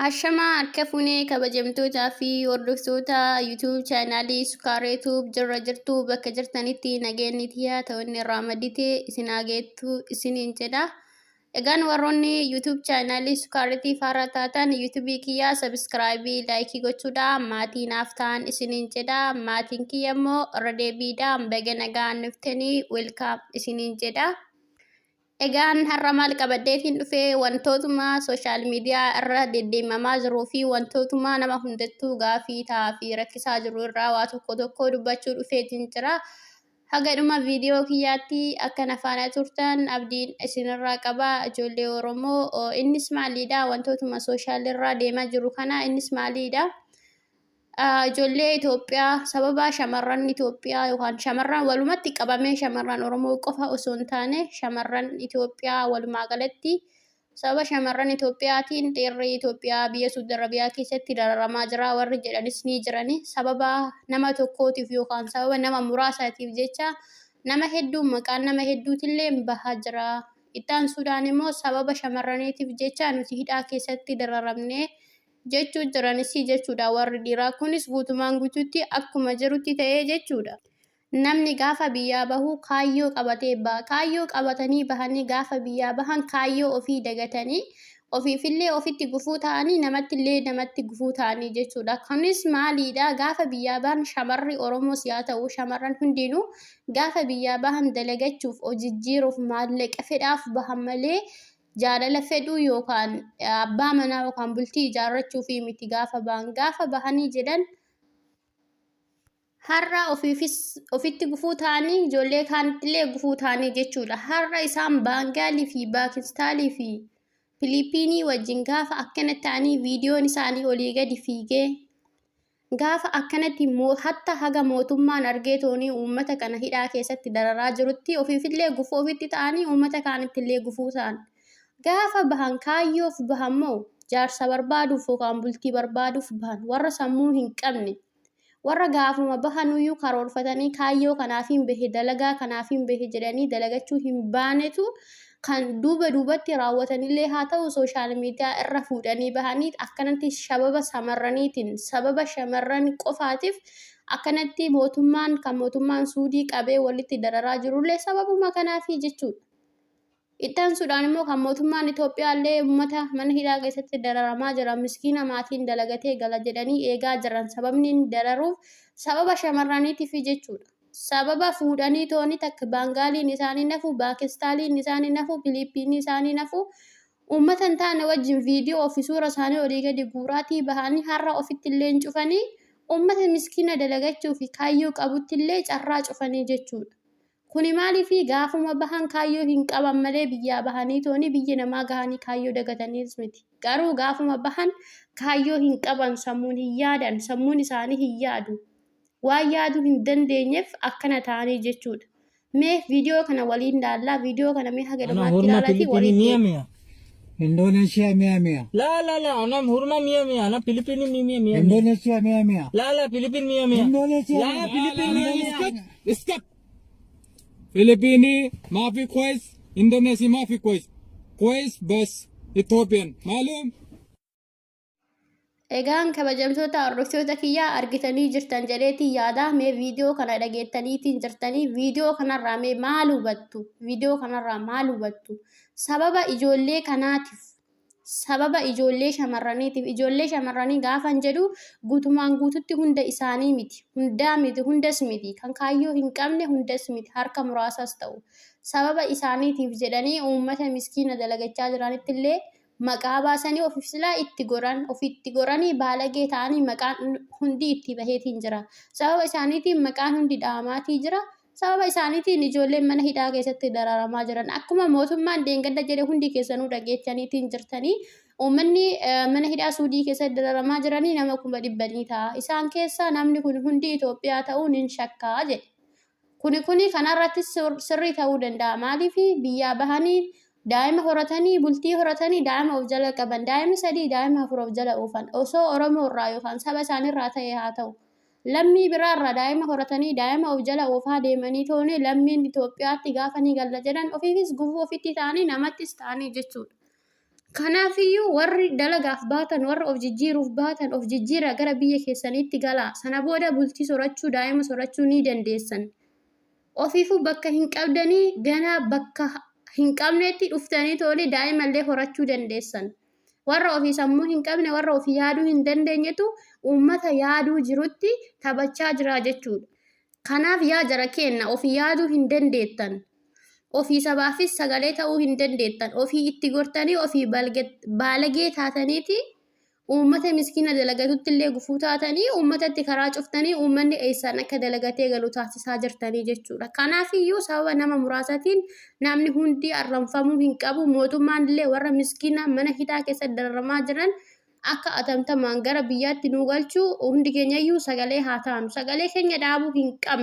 Ashamaa harka fuunee kabajamtootaa fi hordoftoota YouTube chaanaalii Sukaareetuub jirra jirtu bakka jirtanitti nageenyi tiyyaa ta'onni irraa maddite isin hageettu isiniin jedha. Egaan warroonni YouTube chaanaalii Sukaareetiif haaraa taatan YouTube kiyyaa sabiskiraayibii laayikii gochuudhaan maatii naaf ta'an isiniin jedha. Maatiin kiyya immoo irra deebiidhaan baga nagaan dhuftanii welkaam isiniin jedha. Egaan har'a maal qabadheetiin dhufee wantootuma sooshaal miidiyaa irra deddeemamaa jiruu fi wantootuma nama hundattuu gaafii ta'aa fi rakkisaa jiru irraa waa tokko tokko dubbachuu dhufeetiin jira. Haga dhuma viidiyoo kiyyaatti akka na faana turtan abdiin isinirraa qaba ijoollee Oromoo. Innis maaliidha? Wantootuma sooshaal irra deemaa jiru kana innis maaliidha? Ijoollee Itoophiyaa sababa shamarran Itoophiyaa yookaan shamarran walumatti qabamee shamarran Oromoo qofa osoo hin taane shamarran Itoophiyaa walumaa galatti sababa shamarran Itoophiyaatiin dhiirri Itoophiyaa biyya Suudi Arabiyaa keessatti dararamaa jira warri jedhanis ni jirani. Sababa nama tokkootiif yookaan sababa nama muraasaatiif jecha nama hedduu maqaan nama hedduutillee bahaa jira. Itti aansuudhaan immoo sababa shamarraniitiif jecha nuti hidhaa keessatti dararamnee jechuu jiranisii jechuudha warri dhiiraa kunis guutumaan guutuutti akkuma jirutti ta'ee jechuudha. Namni gaafa biyyaa bahu kaayyoo qabatee baha. Kaayyoo qabatanii bahanii gaafa biyyaa bahan kaayyoo ofii dagatanii ofiifillee ofitti gufuu ta'anii namattillee namatti gufuu ta'anii jechuudha. Kunis maaliidha? Gaafa biyyaa bahan shamarri Oromoos yaa ta'u shamarran hundinuu gaafa biyyaa bahan dalagachuuf hojijjiiruuf maallaqa fedhaaf bahan malee jaalala fedhuu yookaan abbaa manaa yookaan bultii ijaarrachuufii miti gaafa bahan. Gaafa bahanii jedhan har'a ofiifis ofitti gufuu ta'anii ijoollee kaanittillee gufuu ta'anii jechuudha. Har'a isaan Baangaalii fi Paakistaalii fi Filiippiinii wajjin gaafa akkana ta'anii viidiyoon isaanii olii gadi fiigee Gaafa akkanatti hatta haga mootummaan argee toonii uummata kana hidhaa keessatti dararaa jirutti ofiifillee gufuu ofitti ta'anii uummata kaanittillee gufuu ta'an. Gaafa bahan kaayyoof bahan moo jaarsa barbaaduuf yookaan bultii barbaaduuf bahan warra sammuu hin qabne warra gaafuma bahanuyyuu karoorfatanii kaayyoo kanaafiin bahe dalagaa kanaafiin bahe jedhanii dalagachuu hin baanetu kan duuba duubatti raawwatanillee haa ta'u sooshaal miidiyaa irra fuudhanii bahanii akkanatti sababa shamarraniitiin sababa shamarran qofaatiif akkanatti mootummaan kan mootummaan suudii qabee walitti dararaa jirullee sababuma kanaafi jechuudha. Itti aansuudhaan immoo kan mootummaan Itoophiyaallee uummata mana hidhaa keessatti dararamaa jira miskiina maatiin dalagatee gala jedhanii eegaa jiran sababni inni dararuuf sababa shamarraniitiifi jechuudha. Sababa fuudhanii tooni takka Baangaaliin isaanii nafu, Baakistaaliin isaanii nafu, Filiippiinii isaanii nafu, uummata hin taane wajjin viidiyoo fi suura isaanii olii gadi guuraatii bahanii har'a ofitti illee hin cufanii uummata miskiina dalagachuu fi kaayyoo qabutti illee carraa cufanii jechuudha. Kuni maaliifi gaafuma bahan kaayyoo hin qaban malee biyyaa bahanii tooni biyya namaa gahanii kaayyoo dagataniis miti. Garuu gaafuma bahan kaayyoo hin qaban sammuun hin yaadan sammuun isaanii hin yaadu. Waan yaaduu hin dandeenyeef akkana ta'anii jechuudha. Mee viidiyoo kana waliin laallaa viidiyoo kana mee haga أنا dhumaatti هرمة ilaalaatii فلبيني waliin مية deema. مية. إندونيسيا 100 100. لا لا لا، أنا هرمة 100 100، أنا فلبيني 100 100 100. إندونيسيا 100 100. لا لا، فلبين 100 100. إندونيسيا لا فلبين 100 100. اسكت اسكت. فلبيني ما في كويس، اندونيسي ما في كويس، كويس بس اثيوبيان معلوم. Egaan kabajamtoota hordoftoota kiyyaa argitanii jirtan jedheetiin yaada mee viidiyoo kana dhageettaniitiin jirtanii viidiyoo kanarraa mee maal hubattu? Viidiyoo kanarraa maal hubattu? Sababa ijoollee kanaatiif sababa ijoollee shamarraniitiif ijoollee shamarranii gaafan jedhu guutumaan guututti hunda isaanii miti hundaa miti hundas miti kan kaayyoo hin qabne hundas miti harka muraasas ta'u sababa isaaniitiif jedhanii uummata miskiina dalagachaa jiranitti illee maqaa baasanii ofiif silaa itti goran ofitti goranii baalagee ta'anii maqaan hundi itti baheetiin jira. Sababa isaaniitiin maqaan hundi dhahamaatii jira. Sababa isaaniitiin ijoolleen mana hidhaa keessatti dararamaa jiran. Akkuma mootummaan deengadda jedhe hundi keessanuu dhageechaniitiin jirtanii uummanni mana hidhaa Suudii keessatti dararamaa jiranii nama 100,000 ta'a. Isaan keessaa namni kun hundi Itoophiyaa ta'uun hin shakkaa jedhe. Kuni kuni kanarratti sirrii ta'uu danda'a. Maaliif biyyaa bahanii daa'ima horatanii bultii horatanii daa'ima of jala qaban daa'ima sadii daa'ima afur of jala oofan osoo Oromoo irraa yookaan saba isaaniirraa ta'e haa ta'u. Lammii biraarraa daa'ima horatanii daa'ima of jala oofaa deemanii tooni lammiin Itoophiyaatti gaafa ni galla jedhan ofiifis gufuu ofitti ta'anii namattis ta'anii jechuudha. Kanaafiyyuu warri dalagaaf baatan, warra of jijjiiruuf baatan, of jijjiiraa gara biyya keessaniitti galaa. Sana booda bultii sorachuu, daa'ima sorachuu ni dandeessan. Ofiifuu bakka hin qabdanii ganaa bakka hin qabnetti dhuftanii tolee daa'imallee horachuu dandeessan. Warra ofii sammuu hin qabne, warra ofii yaaduu hin dandeenyetu uummata yaaduu jirutti taphachaa jira jechuudha. Kanaaf yaa jara keenna ofii yaaduu hin dandeettan. Ofii sabaafis sagalee ta'uu hin dandeettan. Ofii itti gortanii ofii baalagee taataniiti uummata miskiina dalagatutti illee gufuu taatanii uummatatti karaa cuftanii uummanni eessaan akka dalagatee galu taasisaa jirtanii jechuudha. Kanaafiyyuu sababa nama muraasatiin namni hundi arramfamuu hin qabu. Mootummaan illee warra miskiina mana hidhaa keessa dararamaa jiran akka atamtamaan gara biyyaatti nu galchu hundi keenyayyuu sagalee haa taanu. Sagalee keenya dhaabuu hin qabnu.